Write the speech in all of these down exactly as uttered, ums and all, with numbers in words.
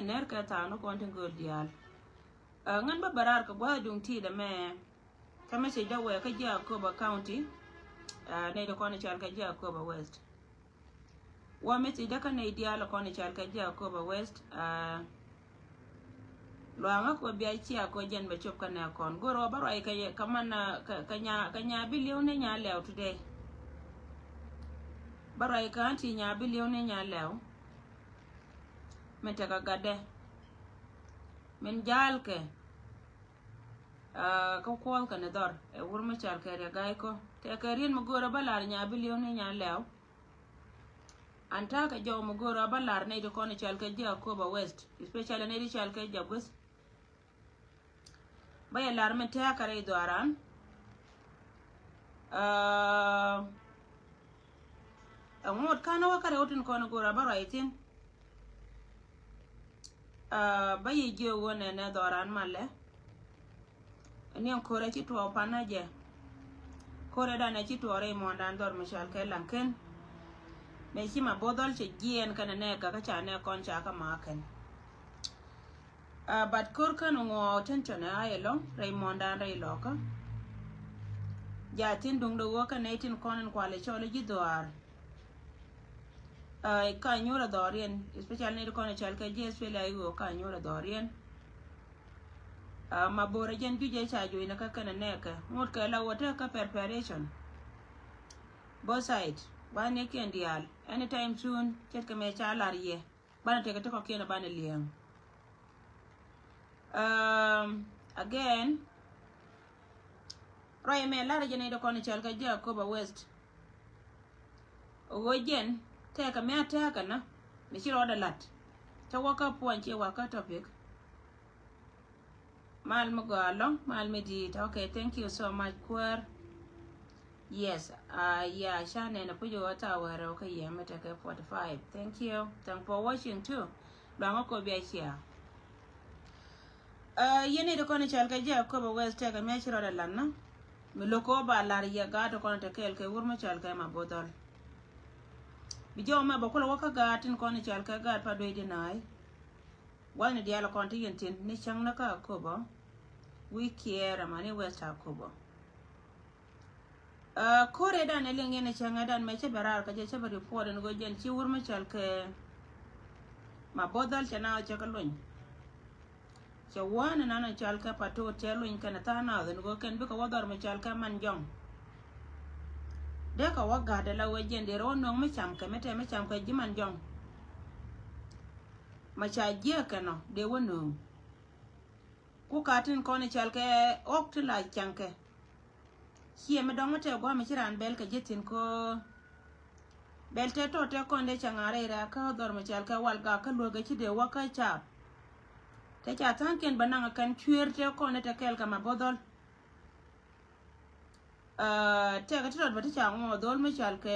Nɛr kɛ tha̱a̱ŋ ni kɔn tin gööl diaal. Ɛ, ŋän bä bɛ raar kɛ gua̱a̱th duŋ ti̱i̱t ɛmɛ. Kä message dä wɛɛ kä ji̱ Akobo County. Ɛ, nɛy ti kɔn i̱ cɔal kɛ ji̱ Akobo West. Wä message dä kä nɛy diaal kɔn i̱ cɔal kɛ ji̱ Akobo West. Ɛ, luaŋä kɔ bia cia kɔ jɛn bɛ cop kä nɛ kɔn. Go̱r wä bä ruac kɛ yɛ, kä man, ɛ, kɛ, kɛ nya, kɛ nya bi li̱w ni nya lɛw today. Bä ruac kɛ anti nya bi li̱w ni nya lɛw. Min tekɛ gatdɛ. Min ja̱a̱lkɛ. Aa, kä kuɔth kɛnɛ dhɔr ɛ wur mi cal kɛ riɛ ga̱y kä. Tɛkɛ riet mi go̱o̱rä bä lar nya bi li̱w ni nya lɛw. An ta̱a̱ kɛ jɔw mi go̱o̱rä bä lar nɛy ti kɔn i̱ cal kɛ ji̱ Akobo West, especially nɛy ti cal kɛ ji̱ Agueth. Bä yɛ lar min tɛ̈ɛ̈kä rɛy dhɔaaran. Aa, ɛŋot ka̱n wä kä rɛw tin kɔn i̱ go̱o̱rä bä ruac thi̱n. Aa, bä yi jiök ɣöö nɛnɛ dhɔran malɛ. Ni ɛn ko̱rɛ ci tuɔɔk panä jɛ. Ko̱rɛ danɛ ci tuɔɔk rɛy muɔ̱ɔ̱ndan dhɔr mi cɔal kɛ Laŋken. Mɛ ci ma bo̱dhɔl cɛ jiɛɛn kɛnɛ nɛ gak ca nɛ kɔn ca kä ma kɛn. Aa, but ko̱r kän ŋuɔɔk tin cɔnɛ a yɛ lɔŋ rɛy muɔ̱ɔ̱ndan rɛy lɔkä. Ja tin duŋdɛ ɣöö kɛnɛ tin kɔn in kualɛ cɔl ji̱ dhɔaar. Aa, ka nyuur a dhɔriɛn, especially ni di kɔn a cal kɛ ji̱ Australia i̱ ɣöö ka nyuur a dhɔriɛn. Aa, ma bo̱r a jɛn juc ɛ ca juc ni kä kɛn a nɛɛkɛ ŋut kɛ la wä tek kä preparation. Both side banɛ kiɛn diaal anytime soon. Ce̱tkɛ mɛ ca lar yɛ banɛ tekɛ ti kɔkiɛn a banɛ liɛŋ. Um, again, ruac ɛmɛ lar jɛ nɛy ti kɔn i̱ cɔal kɛ ji̱ Akobo West. Ɣöö jɛn tɛkɛ mi a tɛkɛ na mi ci rɔɔdɛ lat. Cä wä kä puɔ̱ny ciɛ wä kä topic. Mal mi gɔaa lɔ̱ŋ, mal mi di̱i̱t. Okay, thank you so much, kuäär. Yes, aa, ya, ca nɛn a puc ɣöö thaak wäl rɛw kä yɛ mi tekɛ forty five. Thank you. Thank for watching too. Luaŋä kɔ bia cia. Aa, yɛn i̱ ti kɔn i̱ cɔal kɛ ji̱ Akobo West tɛkɛ mi a ci rɔɔdɛ lat na. Mi lo̱k kɛ wä ba lar yɛ gaat ti kɔn i̱ te kɛɛl kɛ wur mi cɔal kɛ ma bo̱dhɔl. Bi jɔw mɛ bɛ kulɛ wä kä gaat tin kɔn i̱ cɔal kɛ gaat pa duec di na̱a̱c. Gua̱thni diaal kɔn ti yɛn thi̱n ni cäŋ ni kä Akobo. Wi̱i̱ kiɛɛr ɛmani West Akobo. Aa, ko̱r ëëdan ɛ liŋ yɛn ɛ cäŋ ëëdan mɛ cä bɛ raar kä jɛ cä bɛ report ɛn ɣöö jɛn ci wur mi cɔal kɛ ma bo̱dhɔl cɛ naath cɛ kɛ luny. Cɛ wä ni nan ɛ cɔal kɛ patot cɛ luny kɛn ɛ tha̱a̱ŋ naath ɛn ɣöö kɛn bikɛ wä dhɔr mi cɔal kɛ man jɔŋ. Dee kɛ wä ga̱t ɛ la ɣöö jɛn dee rɛ wä nööŋ mi cam kɛ mi tɛ mi cam kɛ ji̱ man jɔŋ. Ma ca jiɛk kɛn ɔ dee wä nööŋ. Ku ka tin kɔn i̱ cɔal kɛ ɣɔk ti la cäŋ kɛ. Ciɛ mi dɔ̱ŋ mi tɛ gua̱a̱m mi ci raan bɛl kɛ ji̱ thi̱n kä. Bɛl tɛ tɔt tɛ kɔn dee cɛ ŋa̱r rɛy rɛ̈ɛ̈ kä dhɔr mi cɔal kɛ wal gak kä luäk kɛ ci dee wä kä caap. Tɛ ca tha̱a̱ŋkiɛn bä naŋ kɛn cuëër tɛ kɔn dee tɛ kɛɛl kɛ ma bo̱dhɔl. Aa, tɛkɛ ti tɔt bä ti ca ŋuɔ dhol mi cɔal kɛ.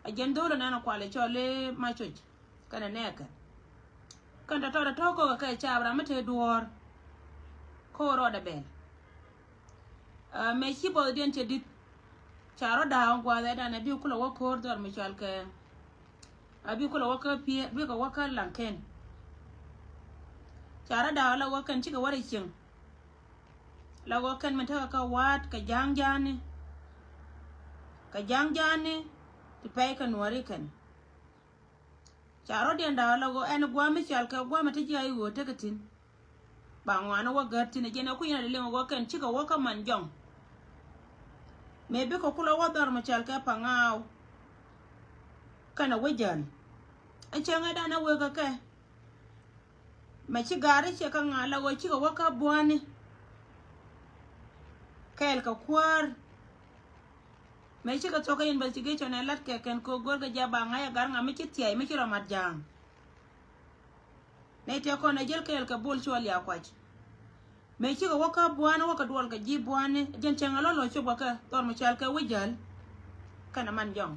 A jɛn dhol ɛnɛn a kual ɛ cɔl i̱ macoc kɛnɛ nɛɛkɛ. Kɛn tɔ̱tɔ̱ tɔ̱ kɔkɛ kɛ caap ram mi te duɔ̱ɔ̱r. Ko̱r rɔɔdɛ bɛl. Aa, mëë ci buɔthdiɛn cɛ di̱t. Ca rɔ da̱a̱k gua̱a̱th ɛ dan ɛ bi kulɛ wä ko̱r dhɔr mi cɔal kɛ. A bi kulɛ wä kä pi̱eer bikɛ wä kä laŋ kɛn. Ca rɔ da̱a̱k la wä kɛn cikɛ wä rɛ cieŋ. La wä kɛn mi tekɛ kä wa̱a̱t kɛ ja̱a̱ŋ ja̱a̱ni. Kɛ ja̱a̱ŋ ja̱a̱ni ti pɛy kɛ nuɔ̱ɔ̱ri kɛn. Ca rɔ̱diɛn da̱a̱ la ɣöö ɛn gua̱a̱m mi cɔal kɛ gua̱a̱m mi ti ji̱ a i̱ ɣöö tekɛ thi̱n. Ba ŋuan wä gät thi̱n ɛ jɛn ɛ kui̱ yɛn a liliŋ ɛ ɣöö kɛn cikɛ wä kä man jɔŋ. Mëë bikɛ kulɛ wä dhɔr mi cɔal kɛ Paŋaaw. Kɛn a wä jäl. Ɛ cäŋ ɛ dan a wek ɛ kɛ. Mɛ ci gaari ciɛ kä ŋa̱a̱ la ɣöö cikɛ wä kä bua̱a̱ni. Kɛɛl kɛ kuäär. Mëë cikɛ thuɔ̱k kä investigation ɛ lat kɛ kɛn kɛ go̱rkɛ jɛ ba ŋa̱c ɛ gar ŋa̱ mi ci thia̱y mi ci rɔ mat ja̱a̱ŋ. Nɛy tëë kɔn ɛ jäl kɛɛl kɛ bol cuɔl ya kuac. Mëë cikɛ wä kä bua̱a̱ni wä kɛ duɔl kɛ ji̱ bua̱a̱ni jɛn cäŋ ɛ lɔl lɔ cop kɛ kɛ dhɔr mi cɔal kɛ wä jäl. Kɛnɛ man jɔŋ.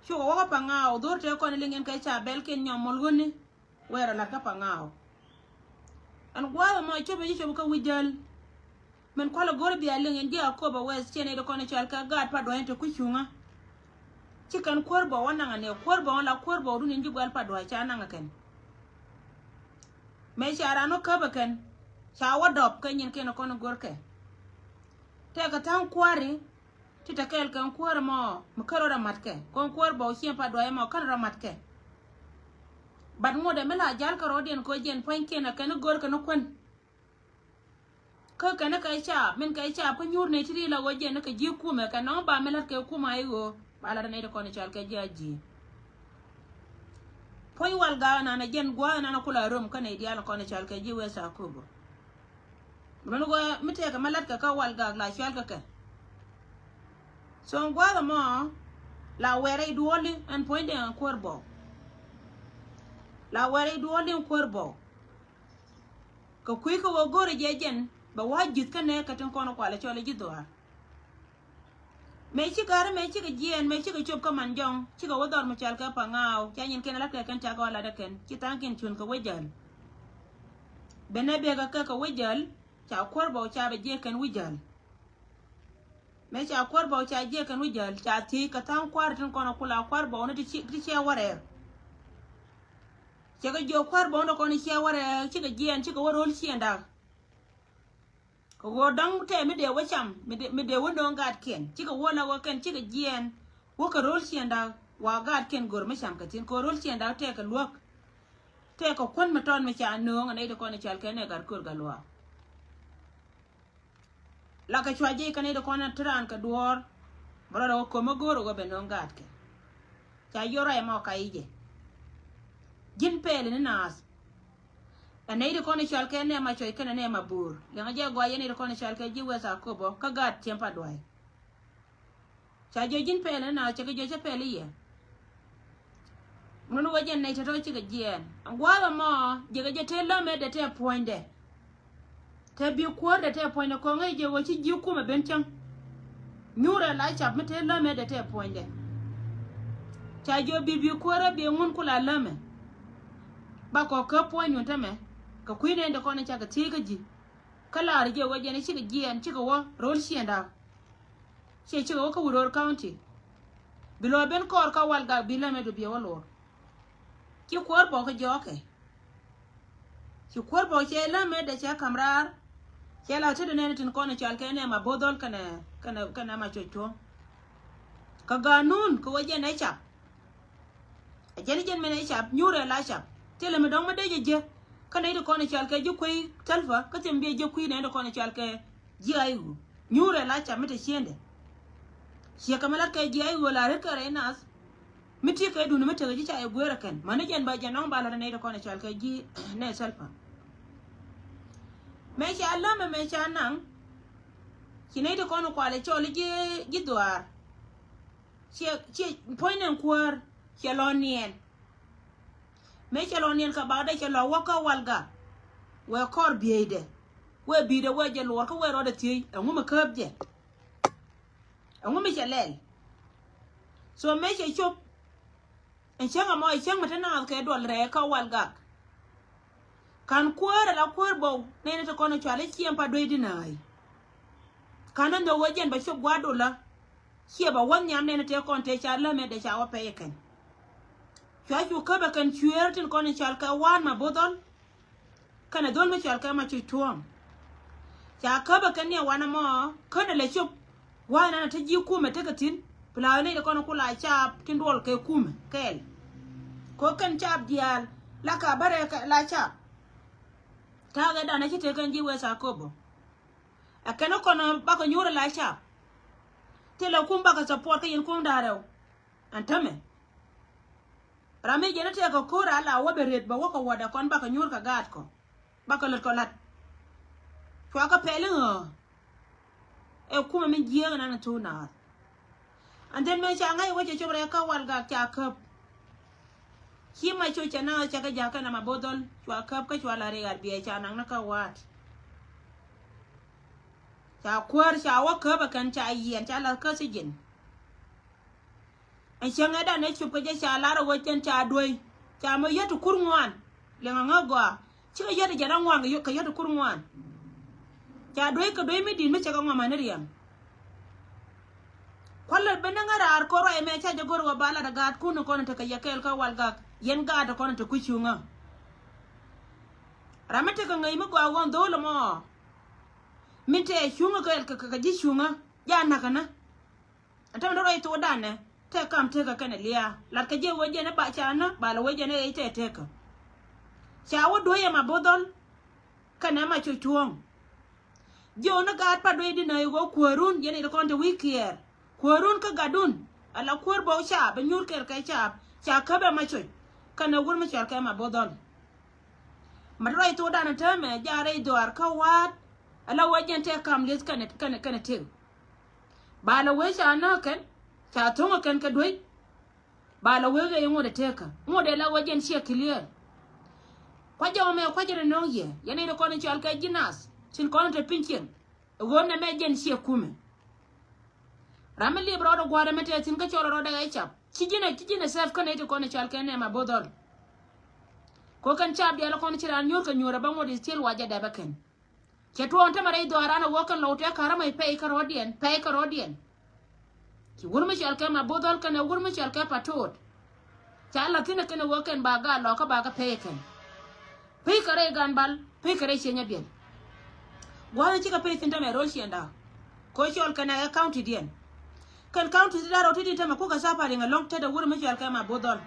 Cukɛ wä kä Paŋaaw dhor tëë kɔn ɛ liŋ in kɛ ca bɛl kiɛn nyɔm mɔl ɣöni. Wɛɛr a la̱t kä Paŋaaw. Ɛn gua̱a̱th ɛmɔ cop ɛ ji̱ cop kä wi̱c jäl. Min kualɛ go̱r bia liŋ in ji̱ Akobo West ciɛ nɛy ti kɔn i̱ cɔal kɛ gaat pa duɔ̱ny ti kui̱ cuŋä. Ci kɛn kuäär bɔw wä naŋ ɛ nɛ kuäär bɔw la kuäär bɔw dun in ji̱ guɛl pa dua̱a̱c ca naŋ ɛ kɛn. Mëë ca ran wä käp ɛ kɛn ca wä dɔp kɛ nyin kɛn ɛ kɔn ɛ go̱rkɛ. Tɛkɛ tha̱a̱ŋ kuäär i̱ ti te kɛɛl kɛn kuäär ɛmɔ mi kärɔ rɔ matkɛ kɔn kuäär bɔw ciɛn pa dua̱a̱c ɛmɔ kärɔ rɔ matkɛ. Bat ŋot ɛmɛ la jal kärɔɔdiɛn kɛ ɣöö jiɛn pua̱nykiɛn ɛ kɛn i̱ go̱rkɛ ni kuän. Kä kɛn i̱ kɛ caap min kɛ caap kä nyuur nɛy ti ri la ɣöö jiɛn i̱ kɛ ji̱ kumɛ kɛ nɔŋ ba mi la̱t kɛ kumɛ a i̱ ɣöö ba la̱t ɛ nɛy ti kɔn i̱ cɔal kɛ ji̱ a ji̱. Puɔ̱ny Walgak ɛnan ɛ jiɛn gua̱a̱th ɛnan ɛ kula rom kä nɛy diaal ɛ kɔn i̱ cɔal kɛ ji̱ wee thaa köpä. Mɛn ɣöö mi tëëkɛ mɛ la̱tkɛ kä Walgak la cual kɛ kɛ. Thok gua̱a̱th ɛmɔ la wɛɛrɛ i̱ duɔ̱ɔ̱li ɛn puɔ̱nydɛ ɛn kuäär bɔw. La wɛɛrɛ i̱ duɔ̱ɔ̱li ɛn kuäär bɔw. Kɛ kui̱ kä wä go̱rɛ jɛ jɛn bɛ wa̱a̱ ji̱th kä nɛɛkɛ tin kɔn kualɛ cɔl i̱ ji̱ dhuaar. Mëë cikɛ ɣär mëë cikɛ jiɛɛn mëë cikɛ cop kä man jɔŋ cikɛ wä dhɔr mi cɔal kɛ Paŋaw ca nyin kɛn lat kɛ kɛn ca kɛ wä lat ɛ kɛn ci tha̱a̱ŋkiɛn cuɔ̱n kɛ wä jäl. Benɛ biɛkɛ kɛ kɛ wä jäl ca kuäär bɔw ca bɛ jiɛk kɛn wä jäl. Mëë ca kuäär bɔw ca jiɛk kɛn wä jäl ca thiec kɛ tha̱a̱ŋ kuäär tin kɔn kula kuäär bɔw ni ti ciɛ wä rɛɛk. Cɛ kɛ jiök kuäär bɔw ni kɔn ciɛ wä rɛɛk cikɛ jiɛɛn cikɛ wä ro̱l ciɛɛn da̱k. Kɛ ɣöö dɔ̱ŋ tɛɛ mi dee wä cam mi dee wä nööŋ gaatkiɛn cikɛ wä la wä kɛn cikɛ jiɛɛn wä kɛ ro̱l ciɛɛn da̱k wa gaatkiɛn go̱r mi cam kɛ thi̱n kɛ ɣöö ro̱l ciɛɛn da̱k tɛɛ kɛ luäk. Tɛɛ kɛ kuän mi tɔt mi ca nööŋ ɛ nɛy ti kɔn i̱ cɔal kɛ nɛ gat köör gat luaak. La kɛ cua jiɛc kɛ nɛy ti kɔn ti raan kɛ duɔ̱ɔ̱r. Bä rɔ rɛ wä ko̱m ɛ go̱o̱r ɛ wä bɛ no̱o̱ŋ gaatkɛ. Ca jiök ruac ɛmɔ ka i̱ jɛ. Ji̱n pɛɛli ni naath. Ɛ nɛy ti kɔn i̱ cɔal kɛ nɛɛma cuɔc kɛnɛ nɛɛma bo̱o̱r liɛŋɛ jɛ gɔaa yɛn nɛy ti kɔn i̱ cɔal kɛ ji̱ wee thaa köpɔ kä gaat tiɛm pa duay. Ca jiök ji̱n pɛɛli ni naath cɛ kɛ jiök cä pɛɛli yɛ. Ŋun wä jɛ nɛy tɔ̱tɔ̱ cikɛ jiɛɛn. Gua̱a̱th ɛmɔ jɛ kɛ jɛ tëë lämɛ dee tëë puɔ̱nydɛ. Tëë bi kuäär dee tëë puɔ̱nydɛ kɔŋ ɛ jɛ ɣöö ci ji̱ kumɛ ben cäŋ. Nyuurɛ la cap mi tëë lämɛ dee tëë puɔ̱nydɛ. Ca jiök bi bi kuäärä bi ŋun ku la lämɛ. Ba kɔk kä puɔ̱ny nyun tämɛ kɛ kui̱ nɛn dee kɔn ɛ cakɛ thiec kä ji̱. Kä la̱r jɛ ɣöö jɛn ɛ cikɛ jiɛɛn cikɛ wä ro̱l ciɛɛn da̱a̱k. Ciɛ cikɛ wä kä Wuror County. Bi lɔ ben kɔɔr kä Walgak bi lämɛ du biɛ wä luɔr. Ci kuäär bɔk kɛ jɔɔkɛ. Ci kuäär bɔk cɛ lämɛ dee cɛ ka̱m raar. Cɛ la tetdɛ nɛn tin kɔn i̱ cɔal kɛ nɛ ma bo̱dhɔl kɛnɛ kɛnɛ kɛnɛ ma cuɔc tuɔ̱ɔ̱ŋ. Kɛ ganun kɛ wä jɛn ɛ cap. Ɛ jɛn i̱ jɛn mɛn ɛ cap nyuurɛ la cap. Thilɛ mi dɔ̱ŋ mi dee jɛ jiɛ. Kä nɛy ti kɔn i̱ cɔal kɛ ji̱ kui̱ thälpä kä thim biɛ jiɛ kui̱ nɛy ti kɔn i̱ cɔal kɛ ji̱ a i̱ ɣöö nyuurɛ la cap mi te ciëndɛ. Ciɛ kɛ mi lat kɛ ji̱ a i̱ ɣöö la ret kɛ rɛy nath. Mi ti kɛ duni mi tekɛ ji̱ ca i̱ gueerä kɛn mäni jɛn ba jɛn nɔŋ ba lat nɛy ti kɔn i̱ cɔal kɛ ji̱ nɛ thälpä. Mëë ca lämɛ mëë ca naŋ. Ci nɛy ti kɔn i̱ kual i̱ cɔl i̱ ji̱ ji̱ dhuaar. Ciɛ ciɛ puɔ̱ny nɛn kuäär. Ciɛ lɔ niɛn. Mëë cɛ lɔ niɛn kɛ bakdɛ cɛ lɔ wä kä Walgak. Wee kɔr bieydɛ wee bi̱i̱dɛ wee jɛ luɔr kä wee rɔɔdɛ thiec ɛŋu mi kääp jɛ. Ɛŋu mi cɛ lɛl. So mëë cɛ cop. Ɛn cäŋ ɛmɔ ɛ cäŋ mi te naath kɛ duɔl rɛɛ kä Walgak. Ka̱n kuäär ala kuäär bɔw nɛnɛ ti kɔn ɛ cual i̱ ciɛm pa duey di nääy. Ka̱n ɛ nhök wee jɛn bɛ cop gua̱a̱r dolä. Ciɛ bɛ wä nhiam nɛn tëë kɔn tëë ca lämɛ dee ca wä pɛy ɛ kɛn. Cua cu käp ɛ kɛn cuëër tin kɔn in cɔal kɛ waan ma bo̱dhɔl. Kɛnɛ dhol mi cɔal kɛ ma cuc tuɔ̱ɔ̱ŋ. Ca käp ɛ kɛn ni ɛ wan ɛmɔ känɛ lɛ cop. Waan ɛn ɛ te ji̱ kumɛ tekɛ thi̱n. Pla ni kɔn kula caap tin duɔl kɛ kumɛ kɛɛl. Ko kɛn caap diaal la ka bärɛ kɛ la caap. Ta̱a̱ kɛ danɛ ci tekɛn ji̱ wee thaa köpɔ. Ɛ kɛn kɔn bakɔ nyuur ala cap. Thilɛ kum bakɔ support kä yɛn kum da̱rɛw. Ɛn tämɛ. Ram mi jɛn ɛ tëëkɛ ko̱r ala wä bɛ ret bɛ wäkɔ wädɛ kɔn bakɔ nyuur kɛ gaatkɔ. Bakɔ lät kɔ la̱t. Cuakɔ pɛl i̱ ɣöö. Ɛ kumɛ mi jiääk ɛn an ɛ thuk naath. And then mëë ca ŋa̱c wä cɛ cop rɛɛ kä Walgak ca käp. Ci ma cu cɛ naŋ cɛ kɛ ja̱k kɛn ama bo̱dhɔl cua käp kä cua la riaar biɛ ca naŋ ni kä wa̱a̱t. Ca kuäär ca wä käp ɛ kɛn ca yiɛn ca la̱th kä thi̱ji̱n. Ɛn cäŋ ɛ dan ɛ cop kɛ jɛ ca lar ɛ wec kɛn ca duey ca mɛ yät ti kur ŋuan. Liɛŋ aŋä gɔaa. Cikɛ yät jɛ na ŋuan kɛ yät, kɛ yät kur ŋuan. Ca duey kɛ duey mi di̱i̱t mi cɛ kɛ ŋuan mani riɛm. Kualɛ ben ni ŋäraar kɔ ruac mɛ ca jɛ go̱r wä ba lat a gaatkun kɔn tekɛ yɛ kɛɛl kä wal gak yɛn gaat kɔn te kui̱ cuŋä. Ram mi tekɛ ŋäc mi gɔaa ɣɔn dho̱o̱l ɛmɔ. Min te cuŋä kɛ kɛ ji̱ cuŋä ja nakä nä. Ɛn tämɛ dee ruac thokdan nɛ te kam tekɛ kɛnɛ liaa lat kɛ jiɛ wee jɛn ɛ ba ca nä ba lɛ wee jɛn ɛ ɣɛc te tekä. Ca wä duɔ̱c ɛma bo̱dhɔl. Kɛnɛ ma cu cuɔ̱ɔ̱ŋ. Jiɔni gaat pa duecdinä i̱ ɣöö kuäärun yɛn i̱ ti kɔn te wi̱i̱ kiɛɛr. Kuäärun kä gatdun ala kuäär bok caap bɛ nyuur kɛɛl kɛ caap ca käp ɛma coc. Kɛnɛ wur mi cɔal kɛ ma bo̱dhɔl. Ma ti ruac thokdan täämɛ jaarɛ i̱ dhuaar kä wa̱a̱t. Ala wee jɛn tɛk kam lieth kɛnɛ kɛnɛ kɛnɛ tëk. Ba la wee ca nääk kɛn ca tho̱ŋ kɛn kɛ duec. Ba la wee ɣɛy ŋot ɛ tekä ŋot ɛ la wee jɛn ciɛ clear. Kuac jɔmɛ kuac jɛn ɛ nöŋ yɛ yɛn i̱ ti kɔn i̱ cɔal kɛ ji̱ nath tin kɔn i̱ te piny cieŋ. Ɛ ɣöö nɛmɛ jɛn ciɛ kumɛ. Ram mi liep rɔɔdɛ gua̱a̱r ɛmɛ tɛth thi̱n kä cɔl rɔɔdɛ ɣɛy cap ci ji̱n ɛ ci ji̱n ɛ sɛf kä nɛy ti kɔn i̱ cɔal kɛ nɛm a bo̱th ɔl. Kɛ ɣöö kɛn cap diaal kɔn ci raan nyuur kɛ nyuur ɛ bä ŋot i̱ thil wac jɛ dɛpɛ kɛn. Cɛ tuɔɔŋ tämɛ rɛy dhɔaaran ɛ ɣöö kɛn lɔw tɛk ka̱r ɛmɔ i̱ pɛy kä rɔɔdiɛn pɛy kä rɔɔdiɛn. Ci wur mi cɔal kɛ ma bo̱th ɔl kɛn ɛ wur mi cɔal kɛ patot. Ca la̱th thi̱n ɛ kɛn ɛ ɣöö kɛn ba gaat lɔɔkä ba kɛ pɛy ɛ kɛn. Pekɛ rɛy gan bal pekɛ rɛy cieny abiɛl. Gua̱a̱th cikɛ pek thi̱n tämɛ ro̱l ciɛnda. Kɛ cɔl kɛnɛ ɛ county diɛn. Kɛn county ti da̱r rɔw ti di tämɛ kukɛ thapar riŋ ɛlɔ̱ŋ tetdɛ wur mi cɔl kɛ ma bo̱th dhɔl.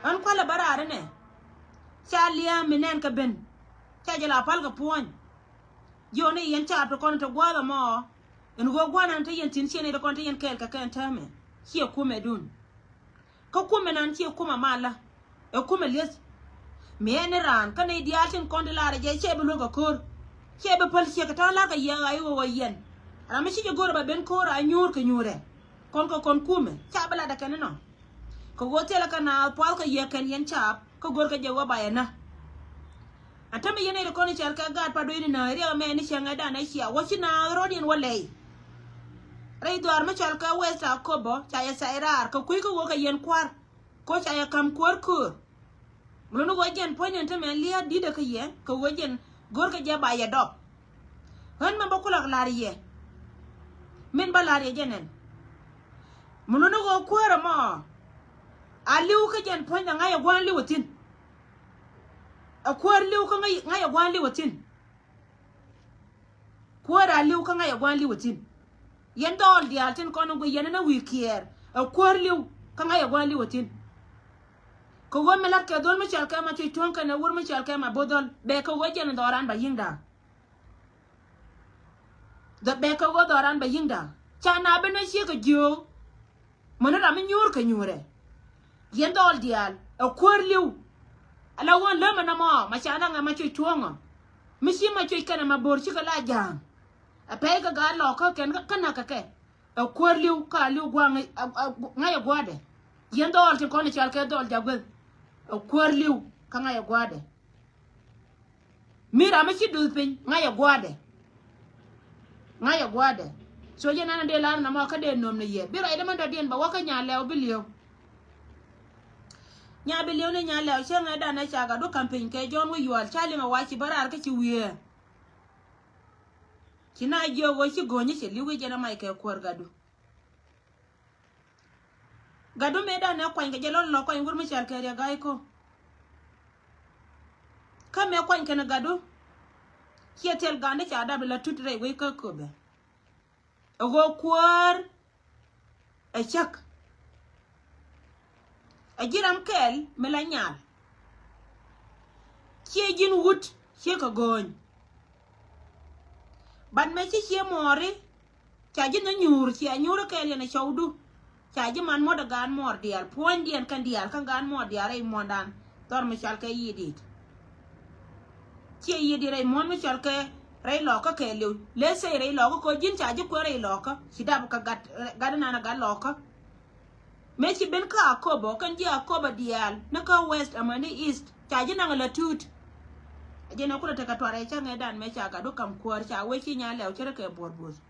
Ɣän kualɛ bä raar inɛ. Ca lia̱a̱ mi nɛn kɛ ben. Ca jɛ la pal kɛ puɔ̱ny. Jiɔni yɛn caap ti kɔn ti gua̱a̱th ɛmɔ. Ɛn ɣöö gua̱a̱th nan ti yɛn thi̱n ciɛn i̱ ti kɔn ti yɛn kɛɛl kɛ kɛn täämɛ ciɛ kumɛ dun. Kä kumɛ nan ciɛ kumɛ malä. Ɛ kumɛ lieth. Mi ɛn ni raan kä nɛy diaal tin kɔn ti lar ɛ jɛ cɛ bi luäk ɛ ko̱r. Cɛ bi päl ciek kɛ ta̱a̱ lar kɛ yiɛk ɣa̱c ɣöö ɣä yɛn. Ram mi ci jɛ go̱r ɛ ba ben ko̱r a nyuur kɛ nyuurɛ. Kɔn kɛ kɔn kumɛ ca bi lat ɛ kɛn inɔ. Kɛ ɣöö thilɛ kɛ naath puath kɛ yiɛk kɛn yɛn caap kä go̱r kɛ jɛ wä ba yɛ nä. Atämi yɛn ɛ ri kɔn i̱ cɔal kɛ gaat pa duecni nääc riɛk ɛmɛ ni cäŋɛ danɛ cia wä ci naath rɔ̱diɛn wä lɛy. Rɛy dhuaar mi cɔal kɛ West Akobo ca yɛ thɛy raar kɛ kui̱ kä wä kɛ yɛn kua̱r. Ko ca yɛ ka̱m kuäär köör. Mi luni wä jɛn puɔ̱ny ɛn tämɛ lia̱a̱ di̱t ɛ kä yɛ kɛ wä jɛn go̱r kɛ jɛ ba yɛ dɔp. Ɣän mɛn bä kulak la̱r yɛ. Min bä la̱r yɛ jɛn ɛn. Mi luni wä kuäär ɛmɔ. A li̱w kä jɛn puɔ̱ny ɛ ŋa̱c ɛ gua̱a̱n li̱w ɛ thi̱n. Ɛ kuäär li̱w kä ŋa̱c ɛ gua̱a̱n li̱w ɛ thi̱n. Kuäär a li̱w kä ŋa̱c ɛ gua̱a̱n li̱w ɛ thi̱n. Yɛn dhɔɔl diaal tin kɔn in guic yɛn in a wi̱i̱ kiɛɛr ɛ kuäär li̱w kä ŋa̱c ɛ gua̱a̱n li̱w ɛ thi̱n. Kɛ ɣöö mi la̱t kɛ dhol mi cɔal kɛ ma cuc tuɔ̱ŋ kɛnɛ wur mi cɔal kɛ ma bo̱th dhɔl bɛ kɛ ɣöö jɛn dhɔran ba yi̱ŋ da̱a̱. Dhɛ bɛ kɛ ɣöö dhɔran ba yi̱ŋ da̱a̱ ca na ben a ciek kɛ jiöök. Mäni ram mi nyuur kɛ nyuurɛ. Yɛn dhɔl diaal ɛ kuäär li̱w. Ala ɣöö lämɛ nɔmɔ ma ca naŋɛ ma cuc tuɔ̱ŋɔ. Mi ci ma cuc kɛnɛ ma bo̱r cikɛ la ja̱a̱ŋ. Ɛ pɛy kɛ gaat lɔɔkä kɛn kä näk kɛ kɛ. Ɛ kuäär li̱w ka li̱w gua̱a̱ŋ ŋäc ɛ gua̱a̱dɛ. Yɛn dhɔl tin kɔn i̱ cɔal kɛ dhɔl ja̱ gueth. Ɛ kuäär li̱w kä ŋäc ɛ gua̱a̱dɛ. Mi ram mi ci duth piny ŋa̱c ɛ gua̱a̱dɛ. Ŋa̱c ɛ gua̱a̱dɛ. So jɛ nan dee lar nɔmɔ kä dee nöm ni yɛ bi rɔy dämän dɔ̱diɛn bɛ wä kä nya lɛw bi li̱ew. Nya bi li̱ew ni nya lɛw cä ŋa̱c danɛ ca gat du ka̱m piny kɛ jɔ̱ɔ̱n wä yual ca liŋ ɛ wa ci bä raar kä ci wiee. Ci na jiök wä ci go̱o̱nyä cɛ li̱w i̱ jɛn ɛ mac kɛ kuäär gatdu. Gatdu mëëdan ɛ kuany kɛ jɛ lɔl lɔ kuany wur mi cɔal kɛ Riɛk Ga̱a̱c Ko̱. Kä mëë kuany kɛn gatdu. Ciɛ thil gandä ca dap la tut rɛy wec kä köpɛ. Ɛ ɣöö kuäär ɛ cäk. Ɛ ji̱ ram kɛɛl mi la nyal. Ciɛ ji̱n wut ciɛ kɛ go̱o̱ny. Bat mëë ci ciɛ muɔɔri. Ca ji̱ nhä nyuur cia nyuur kɛɛl yɛn ɛ cɔwdu. Ca ji̱ man muɔ̱t ɛ gaan muɔɔr diaal puɔ̱nydiɛn kɛn diaal kä gaan muɔɔr diaal rɛy muɔ̱ndan. Dhɔr mi cɔal kɛ yiëë di̱i̱t. Ciɛ yiëë di̱i̱t rɛy muɔ̱n mi cɔal kɛ rɛy lɔɔkä kɛɛliw. Lëë thɛy rɛy lɔɔkä kɛ ji̱n ca ji̱ kuɛn rɛy lɔɔkä ci dap kɛ gat gat inan ɛ gat lɔɔkä. Mëë ci ben kä Akobo kɛn ji̱ Akobo diaal ni kä West amäni East ca ji̱ naŋ ala tuut. Ɛ jɛn ɛ kulɛ tekɛ tuarɛ cä ŋɛɛdan mëë ca gatdu ka̱m kuäär ca wee ci nya lɛw cärä kɛ buɔ̱r buɔ̱th.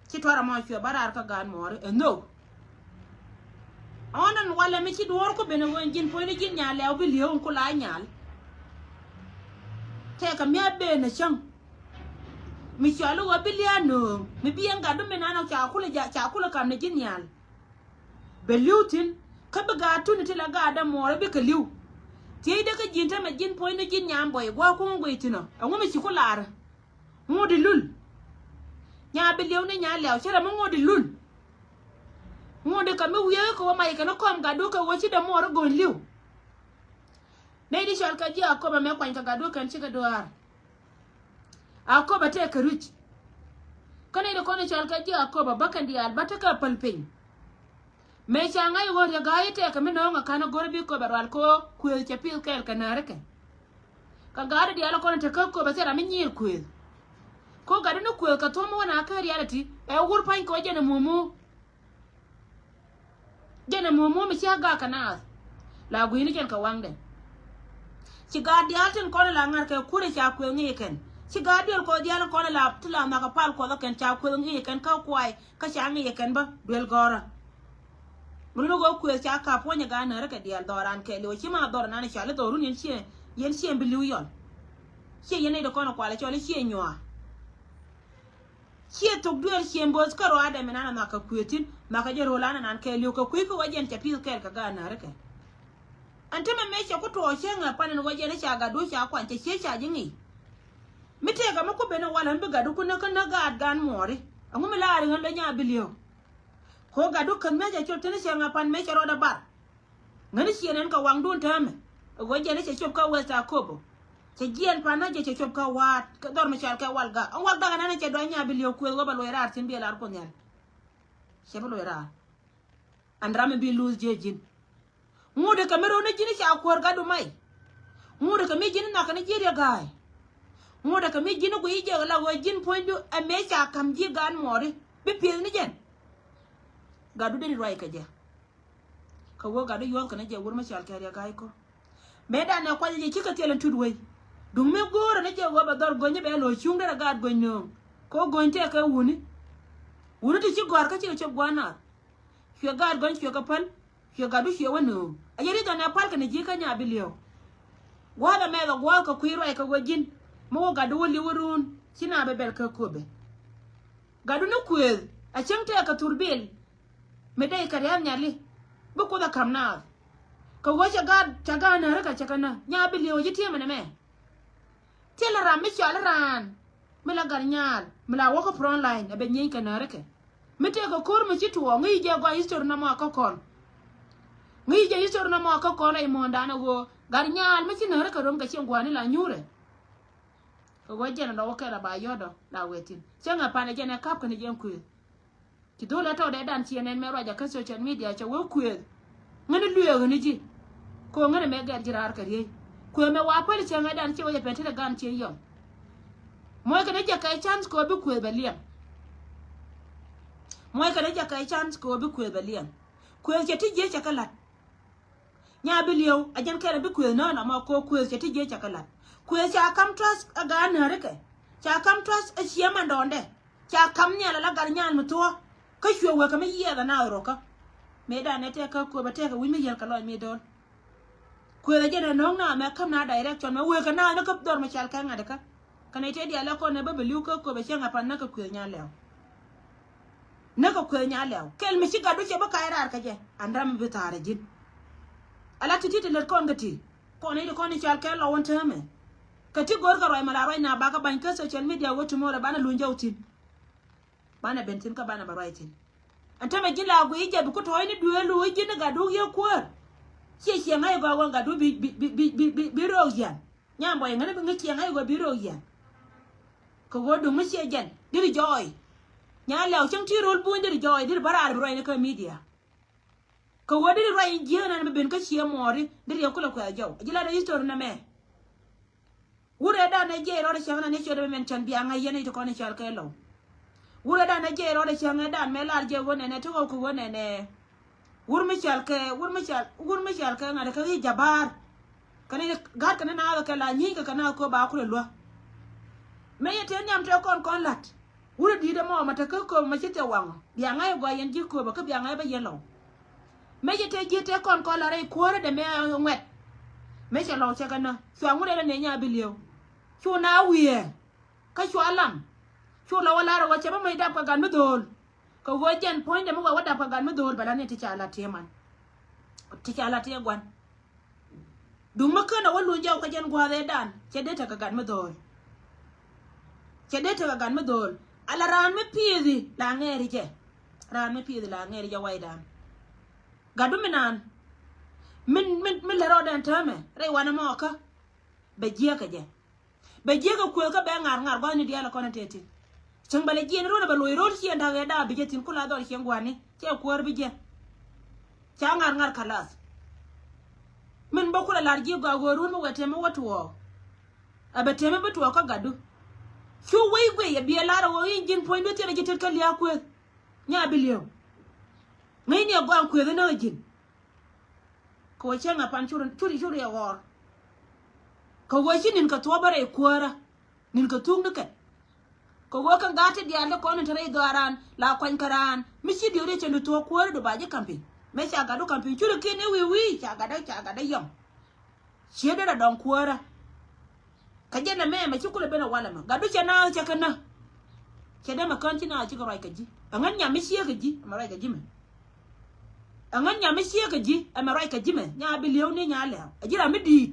Ci tuarɛ mɔ cuɛ bä raar kä gaan muɔɔri ɛ nhök. Ɣän ɛn walɛ mi ci duɔ̱ɔ̱r ku ben ɛ ɣöö ji̱n puɔ̱nyni ji̱n nya lɛw bi li̱ew in ku la nyal. Tɛkɛ mi a ben ɛ cäŋ. Mi cɔal i̱ ɣöö bi lia̱a̱ nööŋ mi bi ɛn gatdu mi nan ɔ ca kulɛ ja, ca kulɛ kam ni ji̱ nhial. Bɛ li̱w thi̱n kä bi gaat tuni ti la gaatdä muɔɔrä bikɛ li̱w. Thiecdä kä ji̱n tämɛ ji̱n puɔ̱nyni ji̱n nyam buɔy gua̱a̱k kuŋ guiy thi̱n ɔ ɛŋu mi ci ku laarä. Ŋot i̱ lul. Nya bi li̱w ni nya lɛw cä rɛ mi ŋot i̱ lul. Ŋot i̱ kɛ mi wiee kɛ wä mac kɛn kɔm gatdu kɛ wä ci dee muɔɔrä go̱o̱ny li̱w. Nɛy di cɔal kɛ ji̱ Akoba mɛ kuany kɛ gatdu kɛn cikɛ duaar. Akoba tɛk kɛ ruic. Kä nɛy di kɔn i̱ cɔal kɛ ji̱ Akoba bä kɛn diaal bä tekɛ päl piny. Mëë ca ŋa̱c ɣöö riɛk ga̱a̱c i̱ tɛkɛ mi nööŋ ɛ ka̱n ɛ go̱r i̱ bi Akoba rual kɛ ɣöö kuëëth cɛ pi̱th kɛɛl kɛ näärikɛ. Kɛ ga̱a̱c i̱ diaal ɛ kɔn ɛ tekɛ Akoba thil ram mi nyiir kuëëth. Kɛ ɣöö gatdu ni kuëëth kɛ thuɔ̱m wä na kä rial ɛ ti ɛ wur pa̱ny kɛ ɣöö jɛn ɛ mumu. Jɛn ɛ muɔ̱muɔ̱ mi cia gak kɛ naath. La gui̱ni jɛn kɛ waŋdɛ. Ci gaat diaal tin kɔn la ŋa̱r kɛ kurɛ ca kuëë ŋi̱i̱ kɛn. Ci gaat duel kɔ diaal kɔn la ti la nhɔk kɛ pal kuɔth kɛn ca kuëë ŋi̱i̱ kɛn kä kuay kä ca ŋi̱i̱ kɛn bä duel gɔ̱rä. Mi luni ɣöö kuëë ca kap puɔ̱nyɛ gaat näärä kɛ diaal dhɔran kɛ liw ci ma dhɔr nan ca li dhɔrun yɛn ciɛ yɛn ciɛ bi liw yɔl. Ciɛ yɛn nɛy di kɔn kualɛ cɔl i̱ ciɛ nyuaa. Ciɛ thok duëël ciɛ bo̱o̱th kä ruaadɛ mi nan a nhɔakɛ kuëë thi̱n nhɔakɛ jɛ ro̱o̱l an anan kɛɛliw kɛ kui̱ kä wä jɛn cɛ pi̱th kɛɛl kɛ gaat näärikɛ. Ɛn tämɛ mëë cɛ ku tuɔɔk cäŋ ɛ pan ɛn wä jɛn i̱ ca gatdu ca kuany cɛ cië ca ji̱ ŋi̱i̱c. Mi tëëkɛ mi ku ben ɛ wal ɣän bi gatdu ku näk kä näk gaat gan muɔɔri ɛŋu mi laari ɣän lɔ nya bi li̱ew. Kɛ ɣöö gatdu käth mëë cɛ cop tini cäŋ ɛ pan mëë cɛ rɔɔdɛ bar. Ŋäni ciɛ nɛn kɛ waŋdun täämɛ. Ɛ ɣöö jɛn i̱ cɛ cop kä West Akobo. Cɛ jiɛɛn pa̱n na jɛ cɛ cop kä wa̱a̱t kɛ dhɔr mi cɔal kɛ Walgak. Ɛn Walgak ɛnɛn cɛ dɔ̱a̱c nya bi li̱ew kuëth ɣöö bɛ luɔc raar thi̱n bi ɛ lar Kuoth Nhial. Cɛ bi luɔc raar. Ɛn ram mi bi luuth jiɛ ji̱n. Ŋut ɛ kɛ mi ro̱o̱n ni ji̱n i̱ ca kuäär gatdu may. Ŋut ɛ kɛ mi ji̱n i̱ nhɔakɛ ni ji̱ riɛk ga̱a̱y. Ŋut ɛ kɛ mi ji̱n i̱ guiy i̱ jɛ la ɣöö ji̱n puɔ̱nydu ɛ mëë ca ka̱m ji̱ gaan muɔɔri bi pi̱eth ni jɛn. Gatdu dee ni ruac kɛ jɛ. Kɛ wä gatdu yuɔth kɛn jɛ wur mi cɔal kɛ riɛk ga̱a̱c kɔ. Mëë danɛ kuac jɛ cikɛ thil in tut wei. Duŋ mi go̱o̱rɛ ni jɛ wä bɛ dhɔr go̱ny bɛ lo̱c cuŋ derɛ gaat go̱ny nööŋ. Kɛ wä go̱ny tɛk kɛ wuni. Wuni ti ci gɔ̱a̱r kä cikɛ cop gua̱a̱r naath. Cuɛ gaat go̱ny cuɛ kɛ päl. Cuɛ gatdu cuɛ wä nööŋ. A yɛ ri dhɔnɛ pal kɛn ji̱ kä nya bi li̱ew. Gua̱a̱th ɛmɛth ɛ gua̱a̱th kɛ kui̱ ruac kɛ wä ji̱n. Mi wä gatdu wä li̱w wä ruun ci na bɛ bɛl kä köpɛ. Gatdu ni kuëëth a cäŋ tɛk kɛ thur bil. Mi dee kɛ ria̱a̱n nyali bi Kuoth ɛ ka̱m naath. Kɛ ɣöö cɛ gaat cɛ gaat näärä kɛ cɛ kɛ näk nya bi li̱ew ji̱ ti̱emɛ nɛmɛ. Thilɛ ram mi cɔal i̱ raan mi la gat nyaal mi la wä kä front line ɛ bɛ nyieny kɛ näärä kɛ. Mi tëëkɛ ko̱r mi ci tuɔɔk ŋäc jɛ gɔaa history nɔmɔ a kä kɔn. Ŋäc jɛ history nɔmɔ a kä kɔn rɛy muɔ̱ɔ̱ndan ɛ ɣöö gat nyaal mi ci näärä kɛ röm kɛ cieŋ gua̱a̱ni la nyuurɛ. Kɛ ɣöö jɛn ɛ lɔ wä kɛl a ba yɔ̱tdɔ la wee thi̱n cäŋ ɛ pan ɛ jɛn ɛ ka̱p kɛn ɛ jɛn kuëëth. Ci dho̱l ɛ tɔɔdɛ dan ciɛ nɛn mɛ ruac a kä social media cɛ wee kuëëth. Ŋäni lueek ɣäni ji̱. Kɛ ɣöö ŋäni mɛ gɛr ji̱ raar kɛ riey. Kuëëth mɛ wa päl cäŋ ɛ dan ciɛ wec ɛ pɛn tetdɛ gan ciɛ yɔm. Muɔc kɛn ɛ jɛ kɛ chance kɛ ɣöö bi kuëëth bɛ liɛŋ. Muɔc kɛn ɛ jɛ kɛ chance kɛ ɣöö bi kuëëth bɛ liɛŋ. Kuëëth cɛ ti jiec cɛ kɛ la̱t. Nya bi li̱ew a jɛn kɛn a bi kuëëth nään amɔ kɛ ɣöö kuëëth cɛ ti jiec cɛ kɛ la̱t. Kuëëth ca ka̱m trust ɛ gaat näärikɛ. Ca ka̱m trust ɛ ciɛ mandɔɔndɛ. Ca ka̱m nhial ala gat nyaal mi thuɔ̱ɔ̱. Kä cuɛ wek kɛ mi yiɛth ana ro̱kä. Mëë danɛ tɛk kä köpɛ tɛk kɛ wi̱c mi yɛl kɛ lɔc mi do̱l. Kuëth ɛ jɛn ɛ no̱o̱ŋ na mɛ käm na direction mɛ wek kɛ na ni kä dhɔr mi cal kɛ ŋa̱t kä. Kɛ nɛy tëë diaal ɛ kɔn ɛ bä bɛ li̱w kä köpɛ cäŋ ɛ pan näk kɛ kuëth nya lɛw. Näk kɛ kuëth nya lɛw kɛl mi ci gatdu cɛ bä kac raar kɛ jɛ an ram mi bi thaar ɛ ji̱n. Ala ti̱ti̱ ti lät kɔn kɛ ti. Kɔn i̱ ti kɔn i̱ cal kɛ lɔw in täämɛ. Kɛ ti go̱o̱r kɛ ruac mɛ la ruac na bakä bany kä social media wä tomorrow banɛ luny jɔw thi̱n. Banɛ ben thi̱n kä banɛ bɛ ruac thi̱n. Ɛn tämɛ ji̱n la guiy jɛ bi ku tɔ̱ɔ̱cni duëëlu i̱ ji̱n i̱ gatdu yiëë kuäär. Ciɛ ciɛ ŋa̱c i̱ gɔaa ɣöö gatdu bi bi bi bi bi bi ro̱o̱k yian. Nyam bɔy ŋäni bi ŋäc ciɛ ŋa̱c i̱ gɔaa bi ro̱o̱k yian. Kɛ ɣöö duŋ mi ciɛ jɛn diri jɔɔy. Nya lɛw cäŋ ti ro̱l buny diri jɔɔy diri bä raar bi ruacni kä media. Kɛ ɣöö deri ruac in jiääk nan bi ben kä cië muɔɔri deri yɛ kulɛ kuɛth jɔw a ji̱ lat ɛ history nɛmɛ. Wurɛ dan ɛ jiɛc rɔɔdɛ cäŋ nan ɛ ciötdɛ mɛn cän bia ŋa̱c yɛn i̱ ti kɔn i̱ cɔal kɛ lɔw. Wurɛ dan ɛ jiɛc rɔɔdɛ cäŋ ɛ dan mɛ lar jiɛc ɣöö nɛnɛ ti ɣɔw kɛ ɣöö nɛnɛ. Wur mi cɔal kɛ wur mi cɔal wur mi cɔal kɛ ŋa̱t kɛ ɣi̱i̱c jabaar. Kɛn i̱ gaat kɛn i̱ naath kɛ la nyi̱i̱c kɛ kɛ naath kööb a kulɛ luäk. Mëë yɛ te nhiam te kɔn kɔn la̱t. Wurɛ di̱i̱t ɛmɔ mɛ te kä kööbä mɛ ci thil waŋɔ bia ŋa̱c ɛ gɔaa yɛn ji̱ kööbä kä bia ŋa̱c ɛ bä yɛn lɔw. Mëë ci te ji̱ te kɔn kɔn la rɛy kuäärä dee mëë ŋuɛt. Mëë cɛ lɔw cɛ kɛ nä cua ŋut ɛlɛ nɛ nya bi li̱ew. Cu na wiee kä cua lam. Cu la wä lar ɛ ɣöö cɛ bä mec dap kɛ gat mi dho̱o̱l. Kɛ ɣöö jɛn puɔ̱nydɛ mi wɛ wä dap kɛ gat mi dho̱o̱l bɛ la ni ti ca la tiee man. Ti ca la tiee gua̱n. Duŋ mi ken a wä luny jɔw kä jɛn gua̱a̱th ëëdan cɛ dee tekɛ gat mi dho̱o̱l. Cɛ dee tekɛ gat mi dho̱o̱l. Ala raan mi pi̱i̱thi la ŋɛɛri jɛ. Raan mi pi̱i̱thi la ŋɛɛri jɛ waydan. Gatdu mi naan. Min, min, min lɛ rɔɔdɛn täämɛ rɛy wanɛ mɔɔkä. Bɛ jiäkä jɛ. Bɛ jiäkä kuëëkä bɛ ŋa̱r ŋa̱r gua̱thni diaal kɔn in te thi̱n. Cäŋ bɛ lɛ jiɛn ro̱l bɛ loc ro̱l ciɛn da̱k ɛ da̱a̱ bi jɛ thi̱n kula dhɔl ciɛn gua̱ni cɛ kuäär bi jɛ. Ca ŋa̱r ŋa̱r kalath. Min bä kulɛ lar ji̱ gɔaa ɣöö ruun mi wɛ tɛmɛ wä tuɔɔk. A bɛ tɛmɛ bi tuɔɔk kä gatdu. Cu wec guiy ɛ biɛ lar ɛ ɣöö i̱ ji̱n puɔ̱nydu thiɛn ɛ ji̱ tet kä lia̱a̱ kuëëth. Nya bi li̱ew. Ŋäcni ɛ gɔaa kuëëth inä ɛ ji̱n. Kɛ ɣöö cäŋ a pan curi curi curi ɛ ɣɔr. Kɛ ɣöö ci ni̱n kɛ thuɔ̱ɔ̱p bä rɛy kuäärä. Ni̱n kɛ thuŋ ni kɛn. Kɛ ɣöö kɛn gaat ti diaal ti kɔn in te rɛy dhɔaaran la kuany kɛ raan mi ci diööri cɛn di thuɔ̱ɔ̱k kuääri di ba ji̱ ka̱m piny. Mëë ca gatdu ka̱m piny curi kiɛn i̱ wi̱i̱ wi̱i̱ ca gatdä ca gatdä yɔ̱ŋ. Cië derɛ dɔ̱ŋ kuäärä. Kɛ jɛn ɛmɛ ɛmɛ ci kulɛ ben ɛ walɛ mɛ gatdu cɛ naath cɛ kɛ nä. Cɛ dee mɛ kään ci naath cikɛ ruac kɛ ji̱ ɛŋän nyam mi ciek kɛ ji̱ ɛmɛ ruac kɛ ji̱ mɛ. Ɛŋän nyam mi ciek kɛ ji̱ ɛmɛ ruac kɛ ji̱ mɛ nya bi li̱ew ni nya lɛ̈ɛ̈u ɛ ji̱ ram mi di̱i̱t.